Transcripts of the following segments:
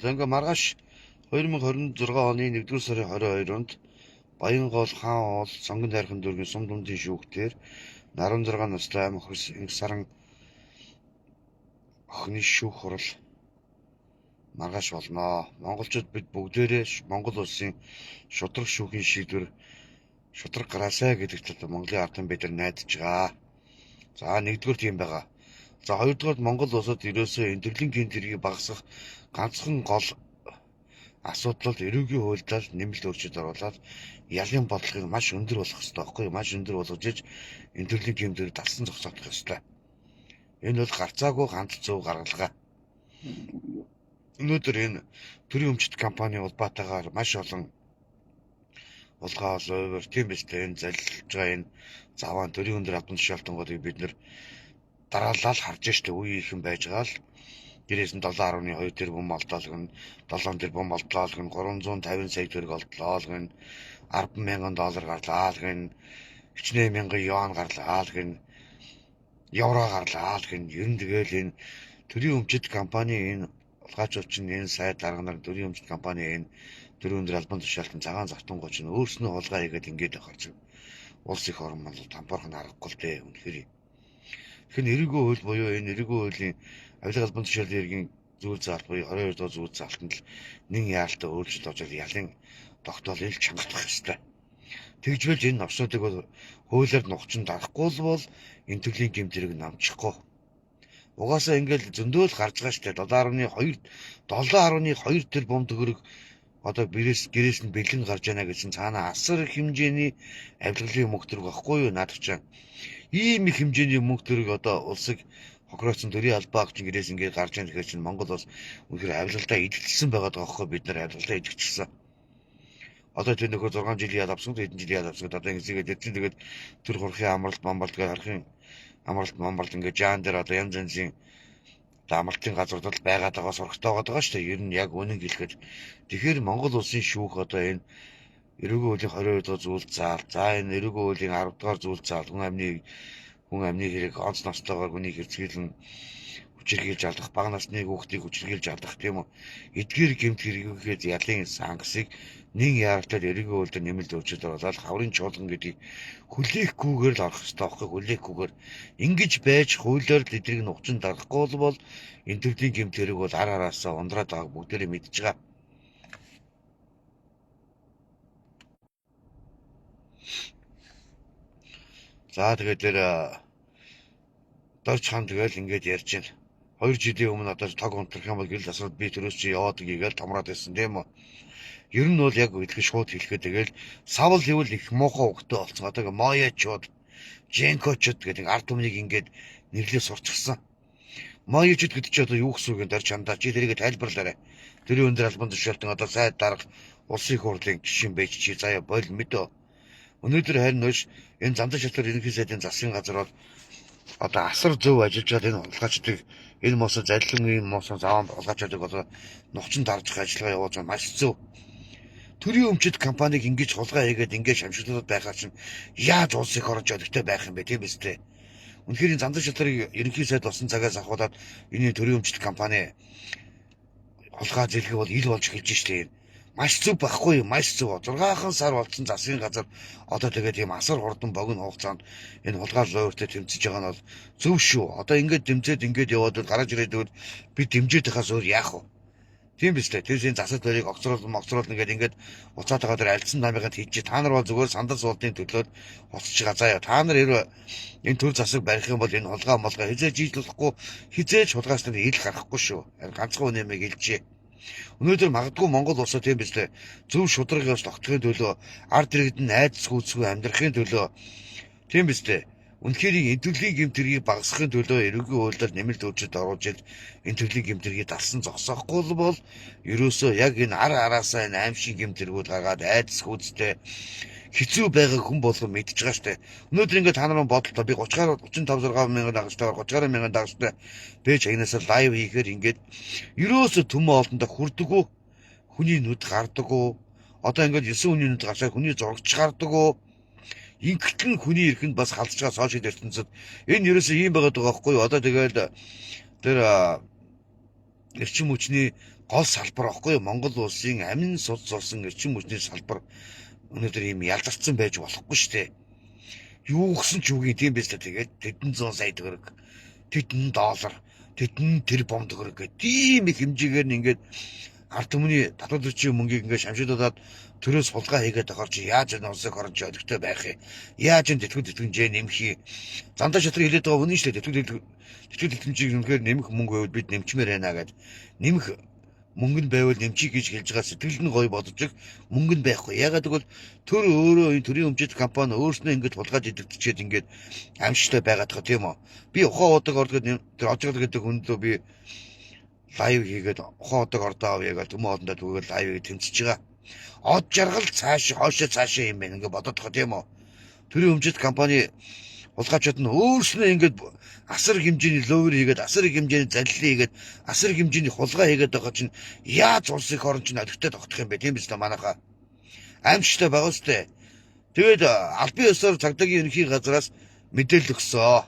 За ингээ маргааш 2026 оны 1-р сарын 22-нд Баянгол хаан уул Сонгон дайрхан дүүргийн сум дундын шүүхтэр 16 настай ам охин Инх саран охины шүүх хурал маргааш болно. Монголчууд бид бүгдээрээ Монгол улсын шударга шүүхийн шийдвэр шударга гараасай гэдэгт одоо Монголын ард түмэн бид нар найдаж байгаа. За нэгдүгээр тийм байгаа. За хоёрдугаар Монгол улсад ерөөсөө энэ төрлийн гэмт хэргийг багасгах ганцхан гол асуудал эрүүгийн хуульдаар нэмэлт өөрчлөлт оруулаад ялын бодлогыг маш өндөр болгох хэрэгтэй байхгүй юу? Маш өндөр болгож иж энэ төрлийн гэмт хэрэг далсан зогсоох ёстой. Энэ бол гарцаагүй ганц зөв гаргалгаа. Өнөөдөр энэ төрийн өмчт компани улбаатайгаар маш олон улгаа бол тийм биз дээ, энэ залж байгаа энэ заваан төрийн өндөр албан тушаалтангуудыг бид нэр дараалал харж штэ үе ихэн байж байгаа л гэрээс нь 7.2 тэрбум олдоол гэн, 7 тэрбум олдлоо гэн, 350 сая төгрөг олдлоо гэн, 10 мянган доллар гарлаа л гэн, хичнээн мянган юан гарлаа л гэн, евро гарлаа л гэн. Ер нь тэгэл энэ төрийн өмчт компани энэ улгаачууд чинь энэ сайд дарга нар төрийн өмчт компани энэ төрийн өндөр албан тушаалтан цагаан завтангууд чинь өөрснөө хулгай хийгээд ингээд явах чинь улс их орон бол тампарх нь аргагүй л дээ үнэхээр. Тэгэхээр эрүүгийн хууль буюу энэ эрүүгийн хуулийн авилга албан тушаалын иргэн зүйл заалт буюу 22 дугаар зүйл заалтанд л нэн яалтай өөрчлөлт орж ялын тогтоол ил чангатах ёстой. Тэгжвэл энэ новшнуудыг бол хуулиар нухчин дарахгүй л бол энэ төрлийн гэмт хэрэг намчихгүй. Угаасаа ингээл зөндөөл гарч байгаа штэ 7.2 тэрбум төгрөг одоо гэрээс нь бэлэн гарч яана гэсэн цаана асар их хэмжээний авилгалын мөнгө төгрөг байхгүй юу наадах чам. Ийм их хэмжээний мөнгө төгрөг одоо улсыг хохирооцсон төрийн албаа агч гэрээс ингээд гарч яана гэхээр чинь Монгол улс үнэхээр авилгалдаа идэгдсэн байгаа байхгүй, бид нар авилгалдаа идэгдчихсэн. Одоо тэр нөхөр 6 жилийн ял авсан, хэдэн жилийн ял авсан одоо ингэсгээд тэр чинь тэгээд төр хурхын амралт мамбалт гэх харахын амралт мамбалт ингээд жаан дээр одоо янз янзын одоо амралтын газрууд л байгаад байгаа, сурагтай байгаа шүү дээ. Ер нь яг үнэн хэлэхэд тэгэхээр Монгол улсын шүүх одоо энэ эрүүгийн хуулийн 22 дугаар зүйл заал, за энэ эрүүгийн хуулийн 10 дугаар зүйл заал хүн амны хэрэг онц ноцтойгоор хүнийг хэрэгцээлэн хүчирхийлж алдах, бага насны хүүхдийг хүчирхийлж алдах тийм үү. Эдгээр гэмт хэрэгүүхэд ялын санкцыг нэн яаралтай эрүүгийн хуульд нэмэлт өөрчлөлт оруулаад хаврын чуулган гэдгийг хүлээхгүйгээр л орох ёстой байхгүй, хүлээхгүйгээр ингэж байж хуулиар л эдрийг нухчин дарахгүй бол энэ төрлийн гэмт хэрэг бол ар араасаа ундраад байгааг бүгдээрээ мэдж байгаа. За тэгээд тэр Дорж хаан тэгэл ингээд ярьж байна. 2 жилийн өмнө одоо тог унтрах юм бол гэрэл асууд би төрөөс чи яваад гээл томроод байсан тийм үү. Ер нь бол яг хэлэхэд шууд хэлэхэд тэгэл савл хэвэл их муухай хөвгтэй болсон. Одоо моячууд, женкочууд гэдэг ард түмнийг ингээд нэрлээ сурчсан. Моячууд гэдэг чи одоо юу гэсэн үг юм Дорж хандаа чи тэрийг тайлбарлаарай. Төрийн өндөр албан тушаалтан одоо сайд дарга улсын хурлын гишүүн байж чи заяа боль мэдөө. Өнөөдөр харин нөөш энэ замдаа шатлал ерөнхий сайдын засгийн газар бол одоо асар зөв ажиллаж байгаа энэ хулгайчдыг энэ муусан заллин энэ муусан заваан хулгайчдыг одоо нухчин дарж ажиллагаа явуулж байгаа маш зөв. Төрийн өмчит компаниг ингэж хулгай хийгээд ингэж шамшиглуулад байхаар чинь яаж улс их орж олигтой байх юм бэ тийм биз дээ. Үнэхээр энэ замдаа шатлалыг ерөнхий сайд болсон цагаас ахуулаад энэ төрийн өмчит компани хулгай зэрэг бол ил болж эхэлж штэ. Маш зөв байхгүй юу? Маш зөв. 6 сар болсон засгийн газар одоо тэгээд ийм асар хурдан богино хугацаанд энэ хулгай луйвартай тэмцэж байгаа нь бол зөв шүү. Одоо ингээд дэмжээд ингээд яваад гараж ирээд өгвөл би дэмжиж байхаас өөр яах вэ? Тийм биз дээ. Тэрс энэ засаг дөрийг огцруул могцруул ингээд ингээд буцаад байгаа дээр альцсан намыгад хийж та нар бол зүгээр сандал суултын төлөөд хоцож байгаа заяа. Та нар энэ төр засаг барих юм бол энэ хулгай молгой хизээж хийж болохгүй, хизээж хулгайч нар ил гарахгүй шүү. Ганцхан үнэмийг хэлжээ. Өнөөдөр магадгүй Монгол улсаа тийм биз дээ. Зөв шударга ёс тогтохын төлөө ард иргэд нь айдас гүйцэхгүй амьдрахын төлөө тийм биз дээ. Үнэхээр энэ төрлийн гэмт хэргийг багасгахын төлөө эрүүгийн хуулиар нэмэлт өөрчлөлт оруулж ил энэ төрлийн гэмт хэргийг далсан зогсоохгүй л бол ерөөсөө яг энэ ар араасаа энэ аимшиг гэмт хэрэгүүд гаргаад айдас гүйцтэй хэцүү байгааг хүн болгон мэдж байгаа штэ. Өнөөдөр ингээд та нарын бодлоо би 30-аар 35 6 мянган дагагчтайгаар 30 мянган дагагчтай пэйж хагнасаа лайв хийхээр ингээд ерөөсөө төмөн олондоо хүрдэггүй, хүний нүд гардаггүй. Одоо ингээд 9 хүний нүд гарчаа хүний зурагч гардаггүй. Ингэтгэн хүний эрхэнд бас халдж байгаа сошиал ертөнцид энэ ерөөсөө ийм байгаад байгаа байхгүй юу? Одоо тэгэл тэр Эрчим хүчний гол салбар аахгүй юу? Монгол улсын амин суд зурсан эрчим хүчний салбар өнөөдөр ийм ялгарцсан байж болохгүй шүү дээ. Юу гэсэн ч үгүй тийм биз дээ. Тэгээд тэдэн зуун сая төгрөг, тэдэн доллар, тэдэн тэрбум төгрөг гэх тийм их хэмжээгээр нь ингээд ард түмний татвар төлчийн мөнгийг ингээд шамшидаад төрөөс хулгай хийгээд тохоор чи яаж энэ улсын хорон чи олигтой байх юм? Яаж энэ тэтгэв тэтгэмжээ нэмэх юм? Зандаа шатрын хэлээд байгаа үнэн шүү дээ. Тэтгэв тэтгэмжийг үнэхээр нэмэх мөнгө байвал бид нэмчмээр байна гэд. Нэмэх мөнгө нь байвал нэмчий гэж хэлж байгаа сэтгэл нь гоё бодож мөнгө нь байхгүй. Ягаад гэвэл төр өөрөө энэ төрийн өмчит компани өөрснөө ингэж хулгайж идэгдчихэд ингээд амжилттай байгаад байгаа тийм үү? Би ухаан удаг ордгод тэр ожиглог гэдэг хүнлөө би лайв хийгээд ухаан удаг ордоо авъя гэж төмөн олондоо түгээд лайв хийгээд тэмцэж байгаа. Од жаргал цааш хоошоо цаашаа юм байна ингээд бодоод байгаа тийм үү? Төрийн өмчит компани хулгайчууд нь өөрснөө ингээд асар хэмжээний ловер хийгээд, асар хэмжээний заллин хийгээд, асар хэмжээний хулгай хийгээд байгаа чинь яаж улсын их орон чинь олигтой тогтох юм бэ тийм биз дээ манайхаа. Аимшигтай байгаа үстэй. Тэгээд албан ёсоор цагдаагийн ерөнхий газраас мэдээлэл өгсөө.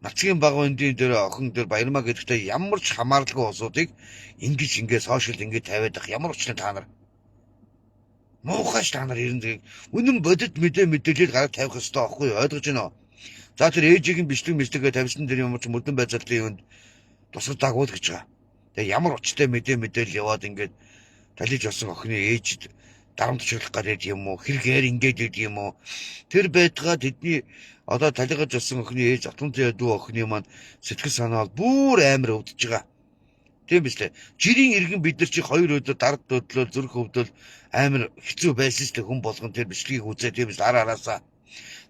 Нацгийн баг эндийн дээр охин дээр Баярмаа гэдэгтэй ямар ч хамааралгүй улсуудыг ингэж ингээ сошиал ингээ тавиад ах ямар учиртай та нар муухайш та нар 91 үнэн бодит мэдээ мэдээлэл гараад тавих ёстой аахгүй ойлгож байна уу? За тэр ээжигийн бичлэг мэтлэгээ тавьсан дээр юм ч мөрдөн байцаалтын юунд тусгаж дагуул гэж байгаа. Тэгээ ямар учиртай мэдээ мэдээлэл яваад ингээд талиж болсон охины ээжид дарамтчлах гэдэг юм уу? Хэрэгээр ингээд гэдэг юм уу? Тэр байтгаа тэдний одоо талигаж болсон охины ээж Атамтай дүү охины маань сэтгэл санаа бол бүр амар өвдөж байгаа. Тийм биз дээ. Жирийн иргэн бид нар чи хоёр өдөр дард хөдлөөл зүрх өвдөл амар хэцүү байсан шүү дээ. Хүн болгон тэр бичлэгийг үзээ тийм биз ар араасаа.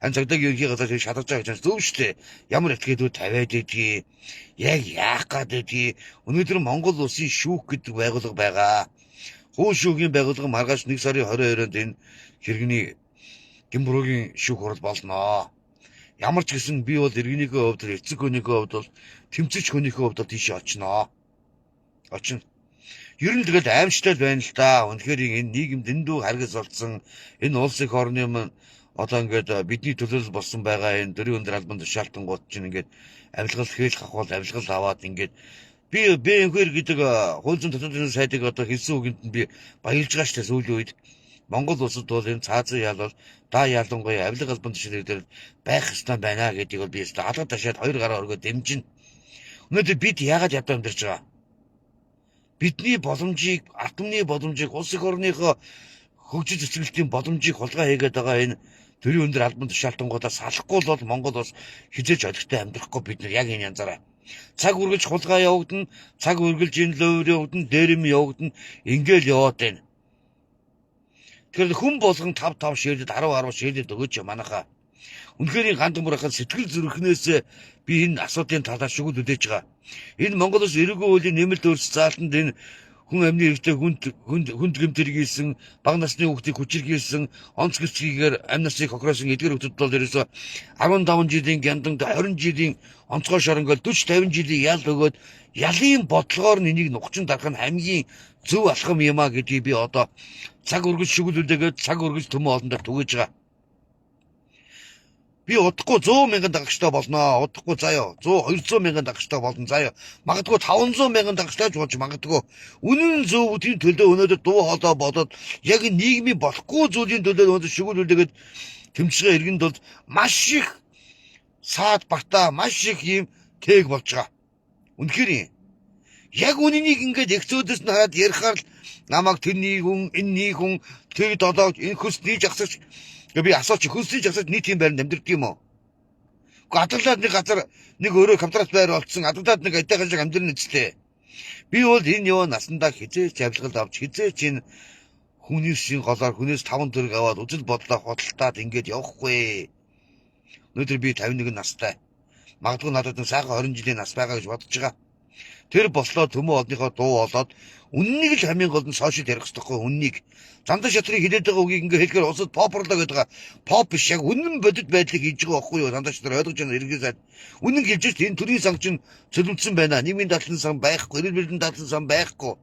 Ан цагдаагийн ерөнхий газар шалгаж байгаа гэж зөв шүү дээ. Ямар этгээдүүд тавиад байдгийг, яг яах гээд байдгийг. Өнөөдөр Монгол улсын шүүх гэдэг байгууллага байгаа. Хуу шүүхийн байгууллага маргааш 1 сарын 22-нд энэ хэрэгний гэмбруугийн шүүх хурал болно. Ямар ч гэсэн би бол иргэнийхээ хувьд, эцэг хүнийхээ хувьд бол тэмцэж хүнийхээ хувьд бол тийшээ очноо. Очино. Ер нь тэгэл аимшигтай байна л да. Үнэхээр энэ нийгэм дэндүү харгас болсон. Энэ улс их орны юм одоо ингээд бидний төлөөлөл болсон байгаа энэ дөрвөн өндөр албан тушаалтангууд чинь ингээд авилгал хээл хахвал авилгал аваад ингээд би БНХ гэдэг хууль зүйн татварын сайдыг одоо хэлсэн үгэнд нь би баярлж байгаа шүү дээ сүүлийн үед. Монгол улсад бол энэ цаазан ял бол да ялангуяа авилга албан тушаалын дээр байх ёстой байна гэдгийг бол би алга ташаад хоёр гараа өргөө дэмжинэ. Өнөөдөр бид яагаад ядуу амьдарч байгаа? Бидний боломжийг, ард түмний боломжийг, улс их орныхоо хөгжил цэцгэлтийн боломжийг хулгай хийгээд байгаа энэ төрийн өндөр албан тушаалтангуудаа салахгүй бол Монгол улс хизээж олигтой амьдрахгүй бид нар яг энэ янзаараа. Цаг үргэлж хулгай явагдана, цаг үргэлж энэ ловер явагдана, дээрэм явагдана, ингээл яваад байна. Тэгэхээр хүн болгон 5 5 ширлэд 10 10 ширлэд өгөөч манайхаа. Үнэхээр гандан мөр хахад сэтгэл зүрхнээс би энэ асуудлын талаар шүгэл үлдээж байгаа. Энэ Монгол улс эрэггүй хуулийн нэмэлт өөрчлөлт заалтанд энэ хүн амны хэрэгтэй хүнд хүнд гэмтэргийлсэн, бага насны хүүхдийг хүчирхийлсэн, онц гэрчгээр амь насыг хохироосон эдгэр хүүхдүүд бол ерөөсө 15 жилийн гянданд 20 жилийн онцгой шоронголь 40 50 жилийн ял өгөөд ялын бодлогоор нь энийг нухчин дарах нь хамгийн зөв алхам юм а гэдгийг би одоо цаг үргэлж шүгэл үлдээгээд цаг үргэлж төмөн олондоо түгээж байгаа. Би удахгүй 100 мянган дагагчтай болно. Удахгүй заяа 100 200 мянган дагагчтай болно заяа. Магадгүй 500 мянган дагагчтай ч болж магадгүй. Үнэн зөв үдийн төлөө өнөөдөр дуу хоолой бодоод яг нийгмийн болохгүй зүйлийн төлөө өнөөдөр шүгэл үлдээгээд тэмцэгээ иргэнд бол маш их саад бата маш их юм тээг болж байгаа. Үнэхээр юм. Яг үнэнийг ингээд эгцөөдөөс нь хараад ярихаар л намайг тэрний хүн, энэний хүн, тэр долоогч, энэ хөсний жагсагч гэ би асууч хөсний жагсагч нийт юм байранд амьдардаг юм уу? Гэхдээ адаглаад нэг газар нэг өөрөө квадрат байр олцсон, адаглаад нэг ажтайхан шиг амьдрын үстэй. Би бол энэ ёо насандаа хизээч авилгал авч хизээч энэ хүнээсийн голоор хүнээс 5 төгрөг аваад үзэл бодлоо худалдаад ингээд явахгүй. Өнөөдөр би 51 настай. Магадгүй надад нэг сайхан 20 жилийн нас байгаа гэж бодож байгаа. Тэр боллоо төмөн олныхоо дуу олоод үннийг л хамгийн гол нь сошиал ярих хэрэгтэй байхгүй үннийг. Зандаа шатрыг хэлээд байгаа үгийг ингээ хэлэхээр улсад попорлоо гэдэг байгаа. Поп биш яг үнэн бодит байдлыг хийж байгаа байхгүй юу? Зандаа шатар ойлгож байна иргэн сайд. Үнэн хэлж шít энэ төрийн сан чинь цөлмдсөн байна. Нийгмийн даалгаврын сан байхгүй, эрүүл мэндийн даалгаврын сан байхгүй.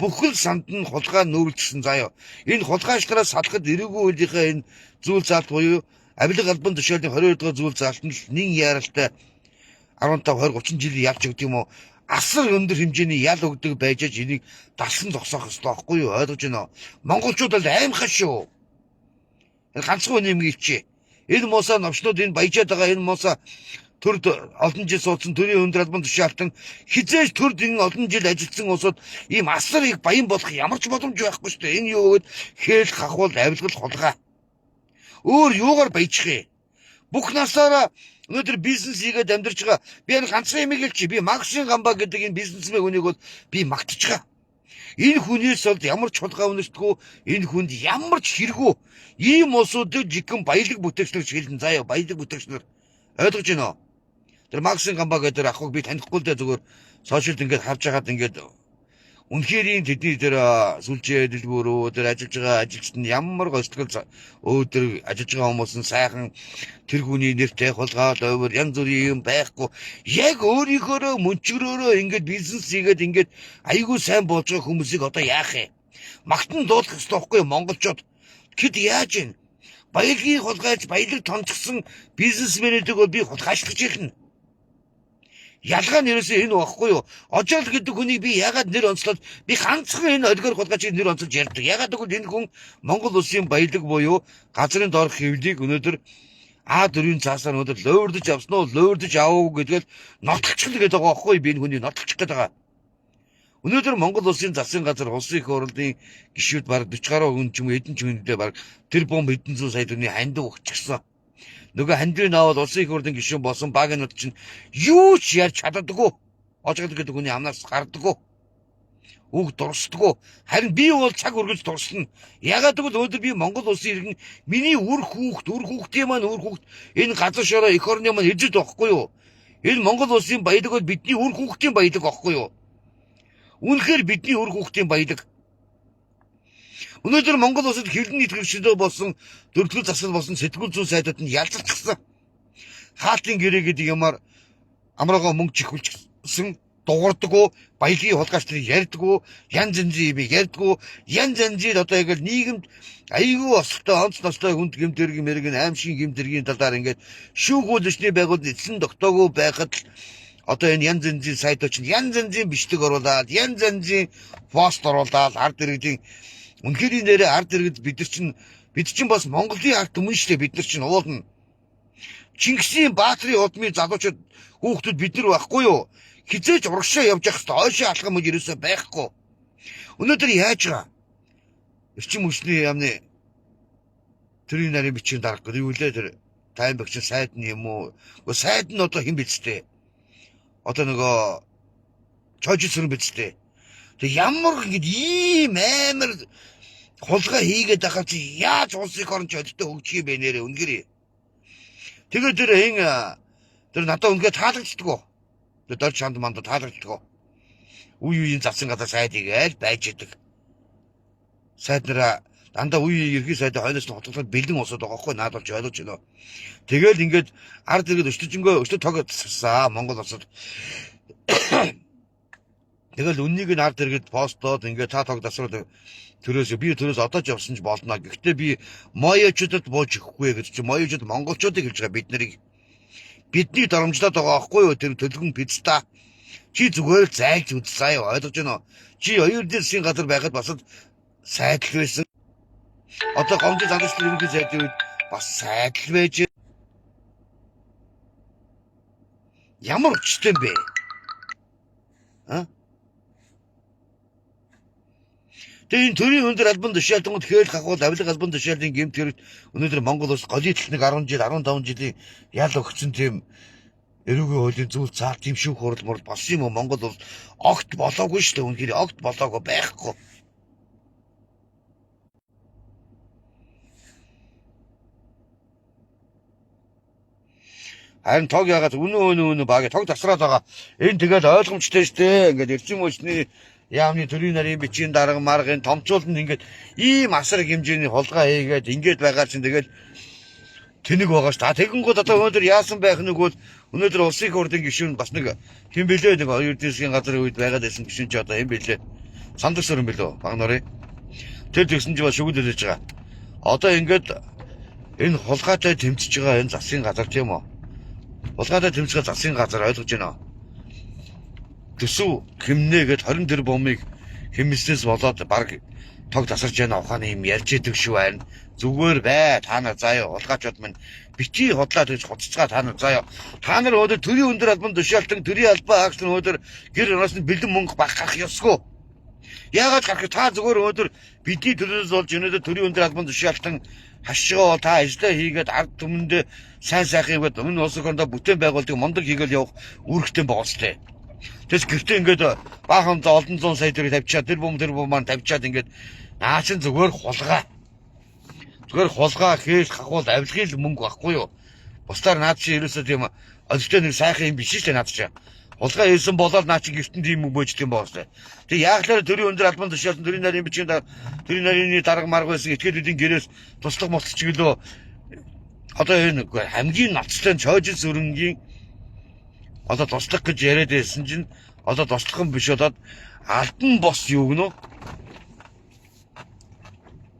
Бүхэл санд нь хулгай нүүрлжсэн заяа. Энэ хулгайчдаараа салахад эрээгүй үйлийнхээ энэ зүйл заалт буюу авилга албан тушаалын 22 дугаар зүйл заалт нь л нин яаралтай 15 20 30 жилийн ялч өгд юм уу? Асар өндөр хэмжээний ял өгдөг байж аж энийг далсан зогсоох ёстой байхгүй юу? Ойлгож байна уу? Монголчууд бол аймхаа шүү. Энэ ганцхан үний юм хэлчихье. Энэ муусаа новшнууд энэ баяжаад байгаа энэ муусаа төрд олон жил суудсан төрийн өндөр албан тушаалтан хизээж төрд энэ олон жил ажилласан улсууд ийм асар их баян болох ямар ч боломж байхгүй шүү дээ. Энэ юу гэвэл хээл хахуул авилгал хулгай. Өөр юугаар баяжих юм? Бүх насаараа өнөөдөр бизнес хийгээд амьдарч байгаа. Би энэ ганцхан юм хэлчихье. Би Максим Гамба гэдэг энэ бизнесмен хүнийг бол би магтаж байгаа. Энэ хүнээс бол ямар ч хулгай үнэртгүү, энэ хүнд ямар ч хэрэггүй. Ийм улсуудыг жигэн баялаг бүтээгч нар хэлнэ. Заяа баялаг бүтээгч нар ойлгож байна уу? Тэр Максим Гамба гэдэг ахуйг би танихгүй л дээ, зүгээр сошиалд ингээд харж байгаад ингээд үнэхээр тэдний тэр сүлжээ дэлгүүрүү тэр ажиллаж байгаа ажилчид нь ямар гойсгол өөдөр ажиллаж байгаа хүмүүс нь сайхан тэр хүний нэртэй хулгай ловор янз бүрийн юм байхгүй яг өөрийнхөөрөө мөнчгөрөөрөө ингээд бизнес хийгээд ингээд айгүй сайн болж байгаа хүмүүсийг одоо яах юм? Магтан дуулах ёстой байхгүй монголчууд. Тэд яаж юм? Баялагын хулгайч баялаг тонцгсон бизнесмэнүүдийг бол би хулгайчлах хэлнэ. Ялгаа нь ерөөсөө энэ багхгүй юу? Ожоол гэдэг хүнийг би ягаад нэр онцлоод би ганцхан энэ олигарх хулгайчийг нэр онцолж ярьдаг. Ягаад гэвэл энэ хүн Монгол улсын баялаг буюу газрын доорх хэвлийг өнөөдөр А4-ийн цаасаар өнөөдөр луурдаж авсан уу, луурдаж аваагүй гэдгээл нотолчих л гэдэг байгаа байхгүй юу? Би энэ хүнийг нотолчих гэдэг байгаа. Өнөөдөр Монгол улсын засгийн газар улсын их хурлын гишүүд бараг 40 гаруй хүн ч юм уу хэдэн ч хүндээ бараг тэр бомб хэдэн зуун сая төгрөгийн хандив өгчихсөн. Нөгөө хандивыг аваад улсын их хурлын гишүүн болсон багнууд чинь юу ч ярьж чаддаггүй. Ожгол гэдэг хүний амнаас гардаггүй. Үг дурсдаггүй. Харин би бол цаг үргэлж дурсна. Ягаад гэвэл өнөөдөр би Монгол улсын иргэн, миний үр хүүхд, үр хүүхдийн маань үр хүүхд энэ газар шороо эх орны маань эзэд байхгүй юу? Энэ Монгол улсын баялаг бол бидний үр хүүхдийн баялаг байхгүй юу? Үнэхээр бидний үр хүүхдийн баялаг. Өнөөдөр Монгол улсад хэвлэн нийт болсон дөрөвдүгээр засал болсон сэтгүүл зүйн сайдууд нь ялцчихсан. Хаалтын гэрээ гэдэг юмар амраагаа мөнгө чихвэлчихсэн, дуурдаггүй, баялагын хулгайч нар ярьдаггүй, янз янзын юм ярьдаггүй, янз янзын одоо яг л нийгэмд айгүй осолтой, онц ностой хүнд гэмт хэрэг мэрэг аимшигын гэмт хэргийн талаар ингээд шүүх хууличны байгууллага эцэн тогтоогүй байхад л одоо энэ янз янзын сайтууд чинь янз янзын бичлэг оруулаад, янз янзын пост оруулаад ард иргэдийн үнэхээр нэрээ ард иргэд бид чинь бас Монголын ард түмэн шүү дээ, бид нар чинь уулна. Чингисийн Баатрын удмын залуучууд хүүхдүүд бид нар байхгүй юу? Хизээж урагшаа явж явах хэвээр ойшоо алхам мөж ерөөсөө байхгүй. Өнөөдөр яаж байгаа? Эрчим хүчний яамны төрийн нарийн бичгийн дарга гэдэг юу лээ тэр тайм багч сайд нь юм уу? Гэхдээ сайд нь одоо хэн биз дээ? Одоо нөгөө чойж сүрэн биз дээ. Тэг ямар ингэж ийм амар хулгай хийгээд байхад чи яаж улс их орон ч одтой хөгжих юм бэ нэрээ үнэхээр. Тэгээд тэр хэн тэр надад үнэхээр таалагддаг. Тэр дор чанд манд таалагддаг. Үе үеийн засгийн газар сайд игээл байж идэг. Сайд нараа дандаа үе үеийн ерхий сайдын хойноос нь хотглоход бэлэн улсууд байгаа хгүй наад болж ойлгож байна. Тэгэл ингээд ард иргэд өчтөжөнгөө өчтөд тог засаа Монгол улсад. Тэгэл үннийг нь ард иргэд постоод ингээд та тог дасраад төрөөс би төрөөс одоо ч явсан ч болно. Гэхдээ би моёчудад бууж өгөхгүй гэж чи моёчуд монголчуудыг хэлж байгаа бид нарыг. Бидний доромжлоод байгаа аахгүй юу тэр төлгөн пицца. Чи зүгээр л зайлж үзсэн юу ойлгож байна уу? Чи оюун засгийн газар байхад бас сайдл байсан. Одоо гомдол залуучлал ерөнхий сайдын үед бас сайдл байж. Ямар учиртай юм бэ? А? Тэгээ энэ төрийн өндөр албан тушаалтангууд хээл хахуул авилга албан тушаалын гэмт хэрэгт өнөөдөр Монгол улс голын нэг 10 жил 15 жилийн ял өгсөн тийм эрүүгийн хуулийн зүйл цаар тийм шүүх хурал мурал болсон юм уу? Монгол улс огт болоогүй шүү дээ. Үнэхээр огт болоогүй байхгүй. Харин тог ягаад үнэ үнэ үнэ баг тог тасраад байгаа. Энэ тэгэл ойлгомжтой шүү дээ. Ингээд эрчим хүчний яамны төрийн нарийн бичгийн дарга маргын томчуулна ингээд ийм асар хэмжээний хулгай хийгээд ингээд байгаа чинь тэгэл тэнэг байгаа шүү. Тэгэнгүүт одоо өнөөдөр яасан байх нэг бол өнөөдөр улсын их хурлын гишүүн бас нэг хэн бэлээ нэг оюун засгийн газрын үед байгаад байсан гишүүн чи одоо хэн бэлээ? Сандаг сүрэн бэлээ баг нарын. Тэр тэгсэн чи бас шүгэл хэлж байгаа. Одоо ингээд энэ хулгайтай тэмцэж байгаа энэ засгийн газар тийм үү? Хулгайтай тэмцэж байгаа засгийн газар ойлгож байна уу? Төсөв хэмнэ гээд 20 тэрбумыг хэмнэснээс болоод баг тог тасарч яана ухааны юм ярьж идэг шүү байна. Зүгээр бай. Та нар заяа хулгайчуд минь бити худлаа гэж хуцацгаа та нар заяа. Та нар өнөөдөр төрийн өндөр албан тушаалтан төрийн албан хаагч нар өнөөдөр гэр ороос нь бэлэн мөнгө баг гарах ёсгүй. Яагаад гарах та зүгээр өнөөдөр бидний төлөөс болж өнөөдөр төрийн өндөр албан тушаалтан хашгаа та ажиллаа хийгээд ард түмэндээ сайн сайхан юмд өмнө улс орнондоо бүтээн байгуулдаг мундаг хийгээл явах үүрэгтэй байгаа сте. Тэс гэртээ ингээд баахан олон зуун сая төгрөг тавьчаад тэр бум маань тавьчаад ингээд наа чин зүгээр хулгай. Зүгээр хулгай хэл хахуул авилгын л мөнгө байхгүй юу? Бусдаар наад чи ерөөсөө тийм олигтой нэг сайхан юм биш шүү дээ наад чи. Хулгай хийсэн болоод наа чи гэртэн тийм мөнгө бөөждөг юм байна шүү. Тэг яахлаар төрийн өндөр албан тушаалсан төрийн нарийн бичгийн төрийн нарийн дарга марга байсан этгээдүүдийн гэрээс туслах мослох чиглөө одоо энэ хамгийн ноцтой чойжил сүрэнгийн одоо туслах гэж яриад байсан чинь одоо туслах юм биш болоод алдан бос юу гэнэ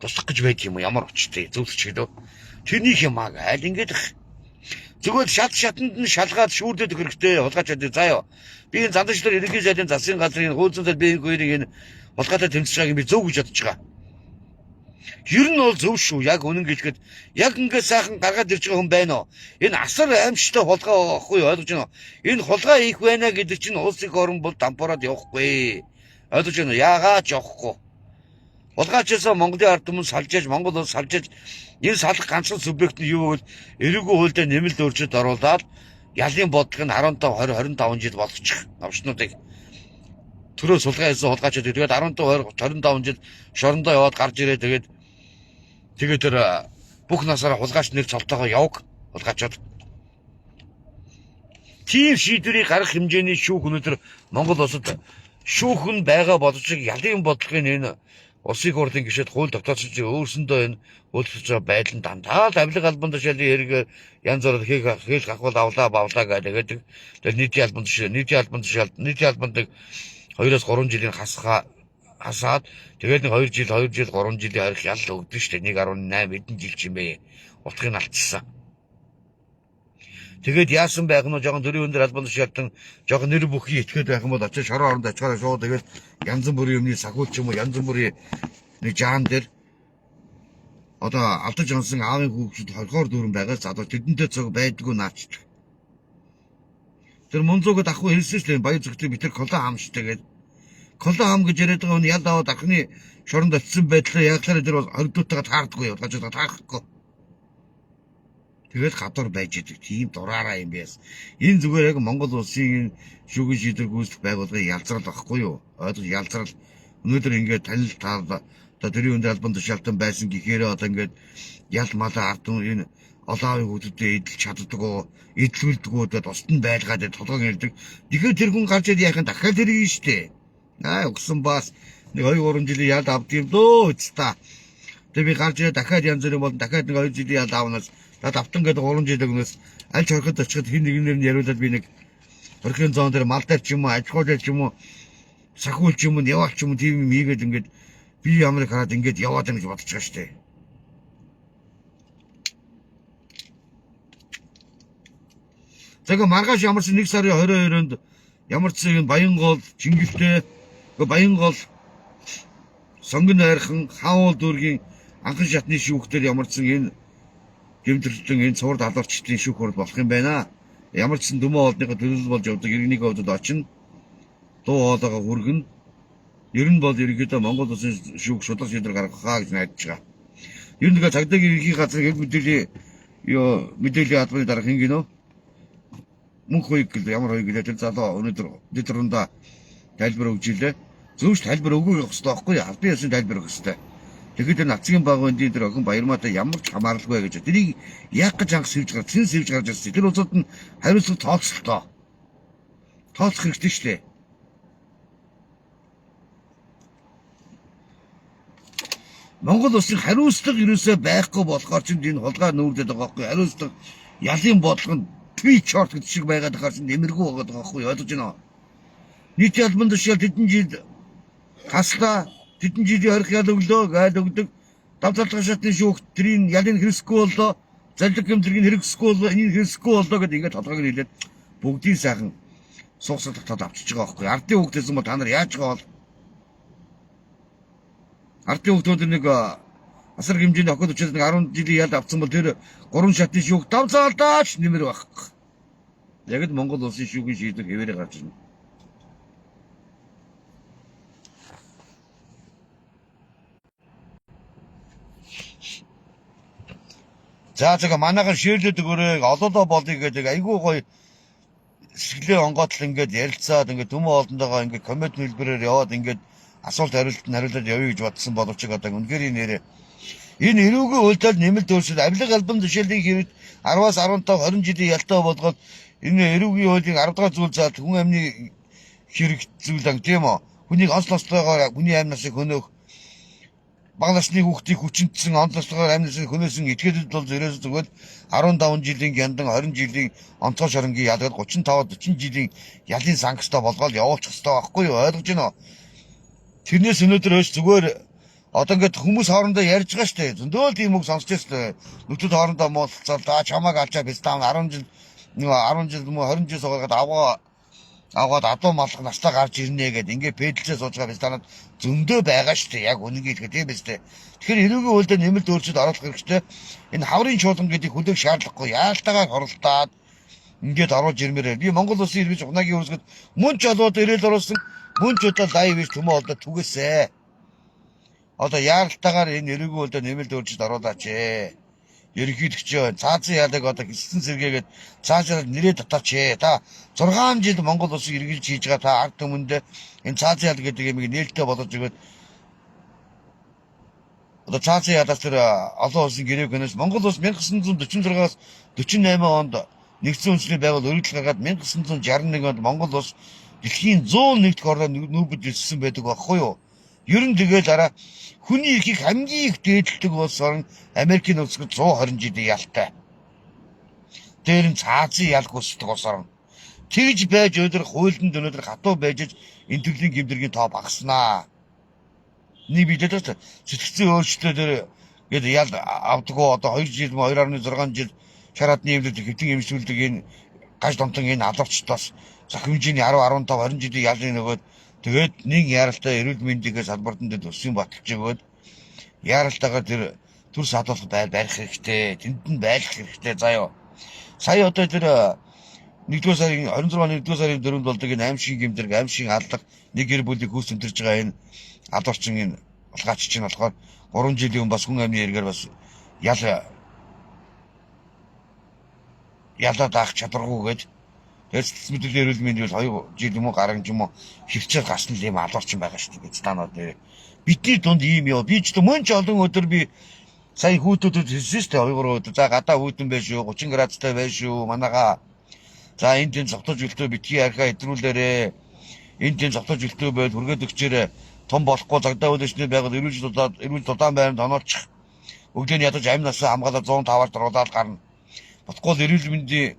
туслах гэж байд юм уу ямар учиртай зөвлөч гэлөө тэрнийх юм аа айл ингээд зүгээр шат шатанд нь шалгаад шүүрдээд өгөх хэрэгтэй хулгайч байдаг заа юу би энэ зандан шлэр ерөнхий сайдын засгийн газрын хууль зүйн би энэ хоёрыг энэ хулгайтай тэмцэж байгааг би зөв гэж бодож байгаа. Ер нь бол зөв шүү. Яг үнэн гэлэхэд яг ингээд сайхан гаргаад ирж байгаа хүн байна уу? Энэ асар аимшигтай хулгай байхгүй юу? Ойлгож байна уу? Энэ хулгай их байна гэдэг чинь улс их орон бол дампуураад явахгүй. Ойлгож байна уу? Яагаад ч явахгүй. Хулгайчаасаа Монголын ард түмэн салж яж Монгол улс салж яж энэ салах ганцхан субъект нь юу гэвэл эрүүгийн хуульдаа нэмэлт өөрчлөлт оруулаад ялын бодлого нь 15 20 25 жил болгочих новшнуудыг төрөө сулгаа хийсэн хулгайчууд тэгээд 15 20 25 жил шорондоо яваад гарч ирээ тэгээд тэгээд тэр бүх насаараа хулгайч нэр цолтойгоо явг хулгайчууд тийм шийдвэрийг гаргах хэмжээний шүүх өнөөдөр Монгол улсад шүүхэн байгаа боловч ялын бодлогын энэ улсын хурлын гишүүд хууль тогтоосч өөрсөндөө энэ хууль байгаа байдал нь дандаа л авилга албан тушаалын хэрэг янз бүрээр хэл гахуул авлаа бавлаа гэдэг. Тэгээд нийтийн албан тушаал нийтийн албан тушаал нийтийн албанд 2-3 жилийн хасаад тэгээд нэг 2 жил 2 жил 3 жилийн ойрох ял өгдөн шүү дээ. 1.8 хэдэн жил ч юм бэ. Утгыг нь алдчихсан. Тэгээд яасан байх нь жоохон төрийн өндөр албан тушаалтан жоохон нэр бүхий итгээд байх юм бол очиж шорон оронд очихоор шууд тэгээд янз бүрийн юмны сахиул ч юм уу янз бүрийн нэг жаан дээр одоо алдаж онсон аавын хүүхдүүд хорхоор дүүрэн байгаа залуу тэдэнтэй цог байдгүй наачдаг. Тэр мунзуугад ахгүй хэлсэн шүү дээ баяр зүгтээ би тэр коло хам шүү дээ гээд коло хам гэж яриад байгаа хүн ял аваад анхны шоронд очисон байдлаа яглаараа тэр бол хоригдуутайгаа таардаггүй хулгайчуудаа таарахгүй. Тэгэл гадуур байж идэг тийм дураараа юм байс. Энэ зүгээр яг Монгол улсын энэ шүүхийн шийдвэр гүйцэтгэх байгууллагын ялзрал багхгүй юу? Ойлгож ялзрал өнөөдөр ингээд танил тал одоо төрийн өндөр албан тушаалтан байсан гэхээрээ одоо ингээд ял малаа ард энэ олон аавын хүүхдүүдэд эдэлж чаддаггүй, эдлүүлдэггүй одоо тусад нь байлгаад толгойг нэрдэг. Тэгэхээр тэр хүн гарч ирээд яах юм дахиад тэр юм штэ. Аа өгсөн бас нэг 2 3 жилийн ял авд юм дөө та. Тэгээ би гарч ирээд дахиад янз бүрийн болон дахиад нэг 2 жилийн ял авнаас над автан гэдэг 3 жил өгнөөс аль ч хорход очиход хин нэгнээр нь яриулаад би нэг хорхын зоон дээр мал дээр ч юм уу аж ахуй дээр ч юм уу сахиул ч юм уу яваал ч юм уу тийм юм хийгээд ингээд би ямар хараад ингээд яваад байна гэж бодож байгаа штэ. Тэгээ маргааш ямар ч 1 сарын 22-нд ямар ч зүйл Баянгол, Чингэлтэй, Баянгол, Сонгон найрхан, Хаан уул дүүргийн анхан шатны шүүхтэр ямар ч энэ гэмтэрхтэн энэ цувар далуурчдын шүүх хурал болох юм байна. Ямар ч сан дүмэн хоолныхоо төлөөлөл болж явдаг иргэний хувьд очино. Дуу хоолойгоо хүргэнэ. Ер нь бол ерөнхийдөө Монгол улсын шүүх шударга шийдвэр гаргахаа гэж найдаж байгаа. Ер нь тэгээ цагдаагийн ерөнхий газрын яг мэдээллийн ёо мэдээллийн албаны дарга хин гинөө мөнх хоёг гэлээ ямар хоёг гэлээ тэр залуу өнөөдөр дэд рундаа тайлбар өгч илээ. Зөвш тайлбар өгөө явах хэрэгтэй байхгүй юу? Албан ёсны тайлбар өгөх хэрэгтэй. Тэгэхээр тэр нацгийн багвын тэр охин Баярмаатай ямар ч хамааралгүй гэж. Тэрийг яг гэж анх сэвж гарч, зэн сэвж гарч ирсэн. Тэр улсууд нь хариуцлага тооцолтоо. Тооцох хэрэгтэй шүү дээ. Монгол улсын хариуцлага ерөөсөө байхгүй болохоор ч энэ хулгай нүүрдээд байгаа байхгүй хариуцлага ялын бодлого нь би чорт гэдэг шиг байгаад байгаа чинь нэмэргүй байгаад байгаа байхгүй ойлгож байна уу? Нийтийн албан тушаал тэдэн жил хаслаа тэдэн жилийн хорих ял өглөө гайл өгдөг дав талдгаа шатны шүүх тэрийн ялын хэрэгсэхгүй боллоо залиг гэмтрийг хэрэгсэхгүй боллоо энийг хэрэгсэхгүй боллоо гэдэг ингээд толгойг нь хэлээд бүгдийн сайхан Суугсал татаад авчиж байгаа байхгүй. Ардын хүүхдээс бол та нар яаж байгаа бол ардын хүүхдүүд нэг асар хэмжээний охид учраас нэг 10 жилийн ял авсан бол тэр 3 шатны шүүх давзаалдаач нэмэр байхгүй. Яг л Монгол улсын шүүхийн шийдвэр хэвээрээ гарч ирнэ. За зөв манайхан ширлээд өгөөрэй, олоолоо болъё гэдэг айгүй гоё сэтгэлээ онгоотл ингээд ярилцаад ингээд төмөн олдондоогоо ингээд коммент хэлбэрээр яваад ингээд асуулт хариулт нь хариулаад явъя гэж бодсон боловч одоо үнэхээр нэрээ энэ эрүүгийн хуульдаар нэмэлт өөрчлөлт авилга албан тушаалын хэрэгт 10-аас 15 20 жилийн ялтай болгоод энэ эрүүгийн хуулийн 10 дахь зүйл заалт хүн амны хэрэг зүйл ан тийм үү, хүнийг онц онцлогоор хүний амь насыг хөнөөх, бага насны хүүхдийг хүчинтсэн онц онцлогоор амь насыг хөнөөсөн этгээдэд бол ерөөсөө зүгээр 15 жилийн гяндан 20 жилийн онцгой шоронгийн ялгаад 35 40 жилийн ялын санкцтай болгоод явуулчих хэрэгтэй байхгүй юу, ойлгож байна уу? Тэрнээс өнөөдөр хойш зүгээр одоо ингээд хүмүүс хоорондоо ярьж байгаа штэ. Зөндөө л тийм үг сонсч штэ. Нөтөд хоорондоо муулцаал аа чамааг алчаа биз таа 10 жил 10 жил мө 20 жил суугаад авгаа аваад адуу малх настаа гарч ирнэ гэд ингээд пэдлээ сууж байгаа биз танад зөндөө байгаа штэ. Яг үнэнгээ хэлэхэд тийм биз дээ. Тэгэхээр эрүүгийн хуульд нэмэлт өөрчлөлт оруулах хэрэгтэй. Энэ хаврын чуулган гэдгийг хүлээх шаардлагагүй. Яалтаагаар хоролдоод ингээд оруулж ирмээр. Би Монгол улсын иргэж ухнаагийн үрсгэд мөн ч олоод ирээл оруулсан мөн ч удаа лайв хийж төмөө олдоо түгээсэ. Одоо яаралтайгаар энэ эрүүгийн хуульд нэмэлт өөрчлөлт оруулаач ээ. Ерөнхийлөгч цаазын яалыг одоо гиссэн сэргээгээд цаашаа нэрээ татаач ээ. Та 6 жил Монгол улсын иргэлж хийж байгаа та ард түмэндээ энэ цаазын яал гэдэг юмыг нээлттэй болгож өгөөд одоо цаазын ялаас тэр олон улсын гэрээг хөнөөс Монгол улс 1946-аас 48 онд нэгдсэн үндэсний байгууллага өргөдөл гаргаад 1961 онд Монгол улс дэлхийн 101 дахь орноор нүүбэд элссэн байдаг байхгүй юу? Ер нь тэгэл араа хүний эрхийг хамгийн их дээдэлдэг улс орн Америкийн нэгдсэн 120 жилийн ялтай. Дээр нь цаазын ял гүйцэтгэх улс орн. Тэгж байж өнөөдөр хуулинд өнөөдөр хатуу байж энэ төрлийн гэмтэргийн тоо багаснаа. Нэг билээд байна. Сэтгцэн өөрчлөлтөөр гээд ял авдгуу одоо 2 жил 2.6 жил шар хадны эмнэлэг хэвтэн эмшүүлдэг энэ гаж донтон энэ алуурчдаас зох хэмжээний 10 15 20 жилийн ялын нөгөөд тэгээд нэг яаралтай эрүүл мэндийн салбартан дээр төсвийн баталж өгөөд яаралтайгаар тэр төр садуулах байр барих хэрэгтэй. Тэнд нь байлах хэрэгтэй заяа. Сая одоо тэр 1-р сарын 26 оны 1-р сарын 4-нд болдог энэ аймшиг гэмтэрэг, аймшиг аллах нэг гэр бүлийг хүйс тэмтэрж байгаа энэ алуурчин энэ улгаач чинь болохоор 3 жилийн өмнө бас хүн амны эргээр бас ял ялаад авах чадваргүйгээд тэгээд сэтгэл мэдрэлийн эрүүл мэндийн бол 2 жил юм уу гарan ч юм уу хөвчөөр гарсан л юм алуурчин байгаа шүү дээ. Танаа дээр бидний дунд ийм ёо. Би ч мөн ч олон өдөр би сая хүүхдүүдэд хэлсэн шүү дээ. 2 3 өдөр. За гадаа хүүтэн байх шүү, 30 градустай байх шүү. Манайхаа за энд тэнд зовтож өлтөө битгий архиа хэтрүүлээрэ. Энд тэнд зовтож өлтөө байл хүргээд өгчээрэ. Том болохгүй загдаа үлээшний байгаль эрүүл дулаан байранд оноолчих. Өглөө нь ядаж амь насаа хамгаалаад 105-аар друулаад гарна. Бодохгүй л эрүүл мэндийн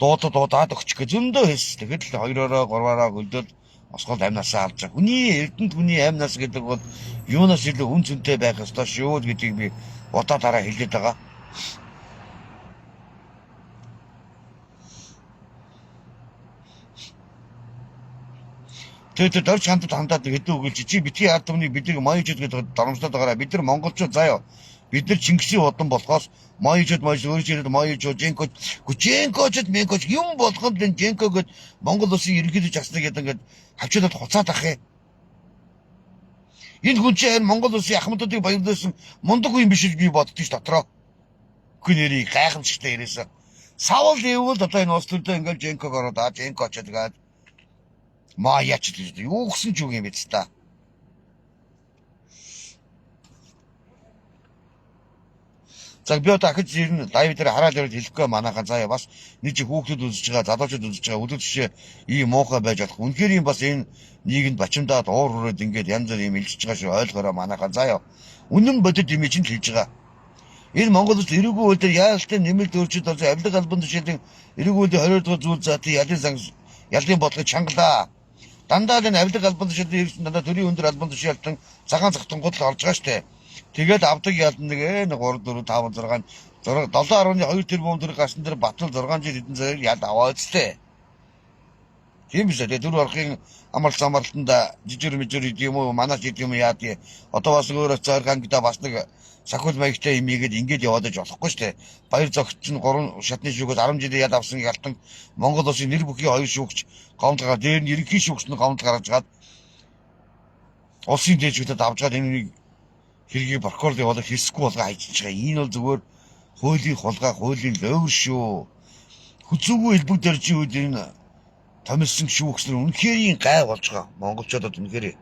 дуудаад өгчих гэж зөндөө хэлсэн. Тэгэхэд л 2-ороо 3-аараа хөлдөөл босгол амь насаа авч байгаа. Хүний эрдэнэт хүний амь нас гэдэг бол юунаас илүү үн цэнтэй байх ёстой шүү гэдгийг би удаа дараа хэлээд байгаа. Тэр дорж хандад хандаад хэдэн үгэлж чи битгий ард түмнийг бидний моёжод гэдэг доромжлоод байгаараа. Бид нар монголчууд заяа. Бид нар Чингисийн удам болохоос моёжод моёж өөрөөр хэлбэл моёжод жинкож жинкожод менкож юм болгонд энэ жинко гэд Монгол улсын ерөнхийлөгч асныг гэдэг ингээд хавчуулаад хуцаад ах юм. Энэ хүн чинь харин Монгол улсын ахмадуудыг баярлуулсан мундаг хүн биш гэж би боддоо ш дотроо. Үгүй нэрийг гайхамшигтай ирээсэн. Савл ивэл одоо энэ улс төрдөө ингээд жинког ороод аа жинко очоод гээд маяач гэж юу гэсэн ч үг юм биз та. За би одоо ахиж ирнэ live дээр хараад ирээд хэлэхгүй манайхан заяа бас нэг чи хүүхдүүд үзэж байгаа, залуучууд үзэж байгаа өдөр жишээ ийм муухай байж болох. Үнэхээр юм бас энэ нийгэмд бачимдаад уур хүрээд ингээд янз бүр юм илжиж байгаа шүү ойлгоорой манайхан заяа. Үнэн бодит юм чинь л хэлж байгаа. Энэ Монгол улс эрүүгийн хууль дээр яаралтай нэмэлт өөрчлөлт орсон авилга албан тушаалын эрүүгийн хуулийн 22 дугаар зүйл заатын ялын сан ялын бодлогыг чангалаа. Дандаа л энэ авилга албан тушаалын хэрэгсэн дандаа төрийн өндөр албан тушаалтан цагаан цагтангууд л орж байгаа штэ. Тэгээд авдаг ялан нэг 3 4 5 6 7.2 тэрбум төгрөг гарсан дээр Батал 6 жил хэдэн цагаар ял аваа үстэй. Тийм биз дээ. Дөрөв орхын амралт амралтанд жижир мижир идэм юм уу, манаач идэм юм яа тий. Одоо бас өөрөө цойрх ангидаа бас нэг сахиул маягтай юм ийгээд ингээд яваад иж болохгүй шүү дээ. Баяр зогч чинь 3 шатны шүүгээс 10 жилийн ял авсан ялтан Монгол улсын нэр бүхий хоёр шүүгч гомдол гараад дээр нь ерөнхий шүүгч нь гомдол гаргаж гаад улсын дээжүүдэд авч гаад энэ нэг хэргийг прокурор явуулах хэсэггүй болгоо хайчиж байгаа. Энэ бол зүгээр хуулийн хулгай, хуулийн ловер шүү. Хүзүүгүй элбэг дэржийн үед энэ томилсон шүүгч нар үнэхээр гай болж байгаа. Монголчуудад үнэхээр.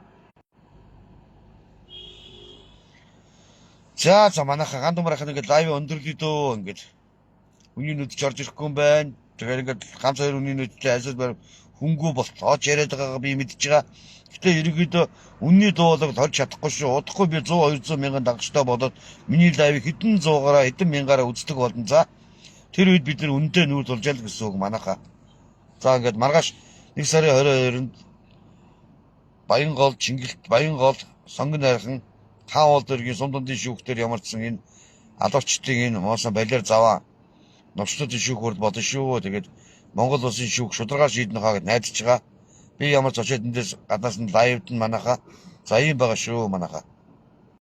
За за манайхан ган думрах ингээд live өндөрлөе дөө ингээд үний нүдж орж ирэхгүй юм байна. Тэгэхээр ингээд ганц хоёр үний нүдтэй ажил барь хөнгүү болтооч яриад байгаагаа би мэдж байгаа. Гэтэ ерөнхийдөө үнний дуулаг толж чадахгүй шүү. Удахгүй би 100 200 мянган дагагчтай болоод миний live хэдэн зуугаараа хэдэн мянгаараа үздэг болно. За тэр үед бид нар үнэтэй нүүр тулж ял гэсэн үг манайхаа. За ингээд маргааш 1 сарын 22-нд Баянгол, Чингэлт, Баянгол, Сонгон найрхан хаан уул дэргийн сум дундын шүүхтэр ямарчсан энэ алуурчдын энэ муусан балиар заваа новчдын шүүх хурд болно шүү. Тэгээд Монгол улсын шүүх шударгаар шийднэ хаа гэд найдаж байгаа. Би ямар ч очиод эндээс гаднаас нь live-д нь манайхаа за ийм байгаа шүү манайхаа.